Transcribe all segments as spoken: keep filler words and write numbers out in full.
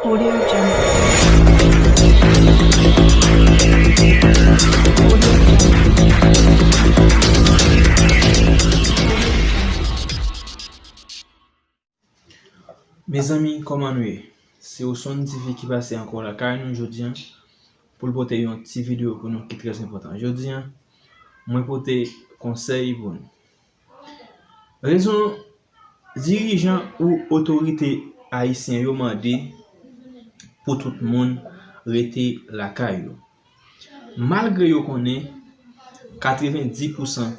Audio Jungle. Mezanmi, kòman nou ye? Se Oson T V ki pase ankò lakay nou jodi a pou l pote yon ti videyo pou nou ki trè enpòtan. Jodi a, mwen pote konsèy pou nou. Rezon dirijan ou otorite ayisyen yo mande pou tout moun rete lakay yo. Malgre yo konnen katrevendis pousan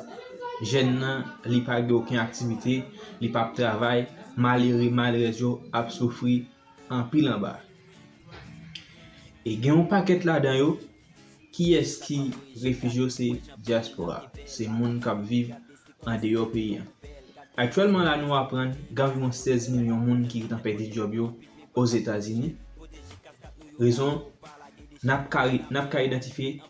jèn nan li pa gen okenn aktivite, li p ap travay, malere, malerèz yo ap soufri anpil anba. E gen yon pakèt ladan yo, kiyès ki refij yo? Se dyaspora, se moun k ap viv andeyò peyi a. Aktyèlman la, nou aprann gen anviwon sèz milyon moun ki gentan pèdi djòb yo Ozetazini. Rezon, n ap ka, n ap ka idantifye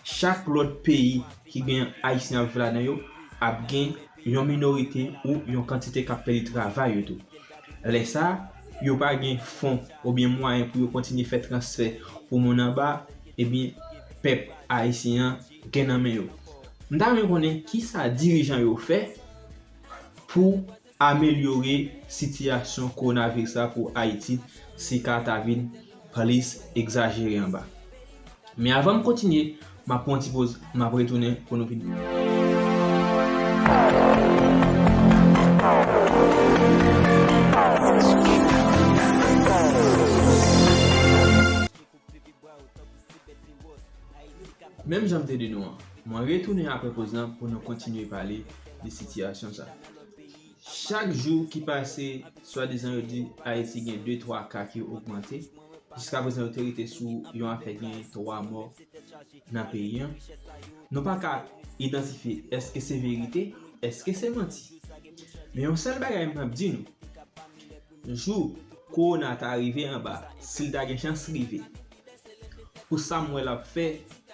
chak lòt peyi ki gen Ayisyen ap viv ladan yo, ap gen yon minorite ou yon kantite k ap pèdi travay yo tou. Lè sa a, yo pa gen fon oubyen mwayen pou yo kontinye fè transfè pou moun anba, ebyen, pèp ayisyen an gen nan men yo. M ta renmen konnen kisa dirijan yo fè pou amelyore sitiyasyon kowonaviris la pou Ayiti, si ka ta vin plis egzajere anba. Men avan m kontinye, m ap pran yon ti poz, m ap retounen pou nou vin. Menm jan m te di nou an, mwen retounen apre poz lan pou nou kontinye pale de sitiyasyon sa. Chak jou ki pase, swadizan yo di Ayiti gen de twa ka ki ogmante. Jiskaprezan, yo te rete sou yon afè gen twa mò nan peyi an. Nou pa ka idantifye èske se verite, èske se manti. Men yon sèl bagay m ap di nou, jou kowona ta rive anba, si l ta gen chans rive, pou sa m wè l ap fè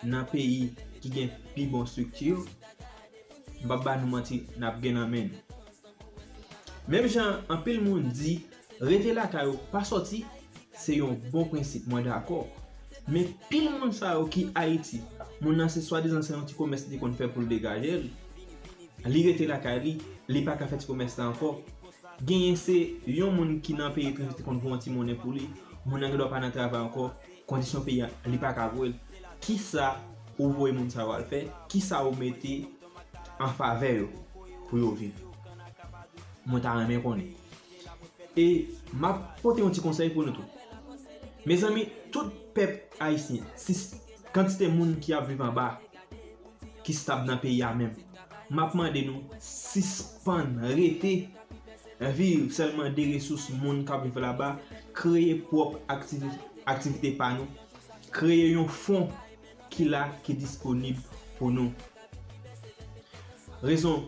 nan peyi ki gen pi bon estrikti yo, m p ap ba nou manti, n ap gen nan men nou. Menm jan anpil moun di, rete lakay ou, pa sòti, se yon bon prensip, mwen dakò. Men pil moun sa yo ki Ayiti, moun nan se swadizan se yon ti komès li konn fè pou l degaje l, li rete lakay li, li pa ka fè ti komès la ankò. Genyen se yon moun ki nan peyi etranje te konn voye yon ti monnen pou li, moun nan gendwa pa nan travay ankò, kondisyon peyi a, li pa ka voye l. Kisa ou voye moun sa yo al fè? Kisa ou mete an favè yo pou yo viv? Mwen ta renmen konnen. E m ap pote yon ti konsèy pou nou tou. Mezanmi, tout pèp ayisyen, si kantite moun ki ap viv anba, ki stab nan peyi a menm, m ap mande nou sispann rete viv sèlman de resous moun k ap viv laba, kreye pwòp aktivi-, aktivite pa nou, kreye yon fon ki la, ki disponib pou nou. Rezon,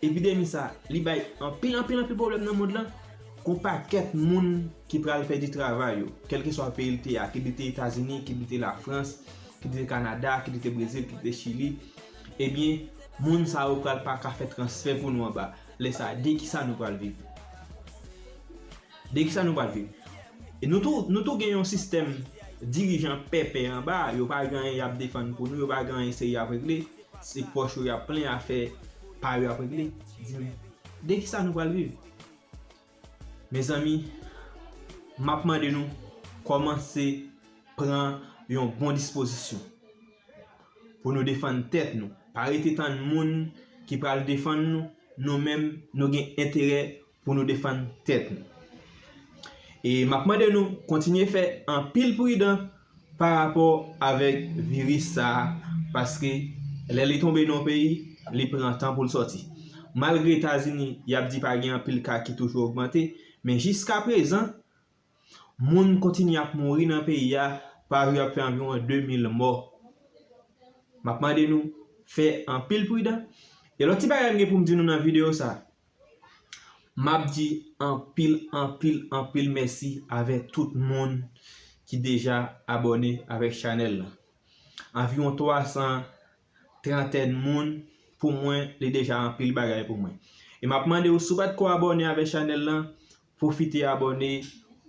epidemi sa, li bay anpil, anpil, anpil pwoblèm nan mond lan. Gon pakèt moun ki pral pèdi travay yo, kèlkeswa peyi l te a, ki li te Etazini, ki li te Lafrans, ki li te Kanada, ki li te Brezil, ki li te Chili. Ebyen, moun sa yo pral pa ka fè transfè pou nou anba. Lè sa, de kisa nou pral viv? De kisa nou pral viv? E nou tou, nou tou gen yon sistèm dirijan pèpè anba, yo pa gen anyen y ap defann pou nou, yo pa gen anyen serye y ap regle, se pòch yo y ap plen, afè pa yo y ap regle. Di m, de kisa nou pral viv? Mezanmi, m ap mande nou kòmanse pran yon bon dispozisyon pou nou defann tèt nou. Pa rete tann moun ki pral defann nou, nou menm nou gen enterè pou nou defann tèt nou. E m ap mande nou kontinye fè anpil pridan pa rapò avèk viris sa a, paske lè li tonbe nan yon peyi, li pran tan pou l sòti. Malgre Etazini, y ap di pa gen anpil ka ki toujou ogmante, men jiskaprezan, moun kontinye ap mouri nan peyi a, pa yo ap fè anviwon de mil mò. M ap mande nou fè anpil pridan. E lòt ti bagay m gen pou m di nou nan videyo sa, m ap di anpil, anpil, anpil mèsi avèk tout moun ki deja abòne avèk chanèl lan. Anviwon twa san trantèn moun, pou mwen, li deja anpil bagay pou mwen. E m ap mande w, si w pa t ko abòne avèk chanèl lan, pwofite abòne,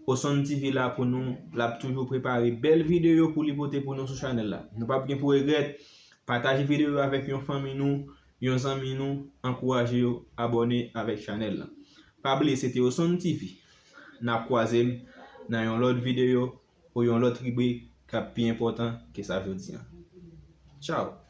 Osonn T V la pou nou, l ap toujou prepare bèl videyo pou li pote pou nou sou chanèl la. Nou p ap gen pou regrèt, pataje videyo avèk yon fanmi nou, yon zanmi nou, ankouraje yo abòne avèk chanèl la. Pa bliye, se te Osonn T V. N ap kwaze m nan yon lòt videyo ou yon lòt ribrik k ap pi enpòtan ke sa jodi a. Tchao!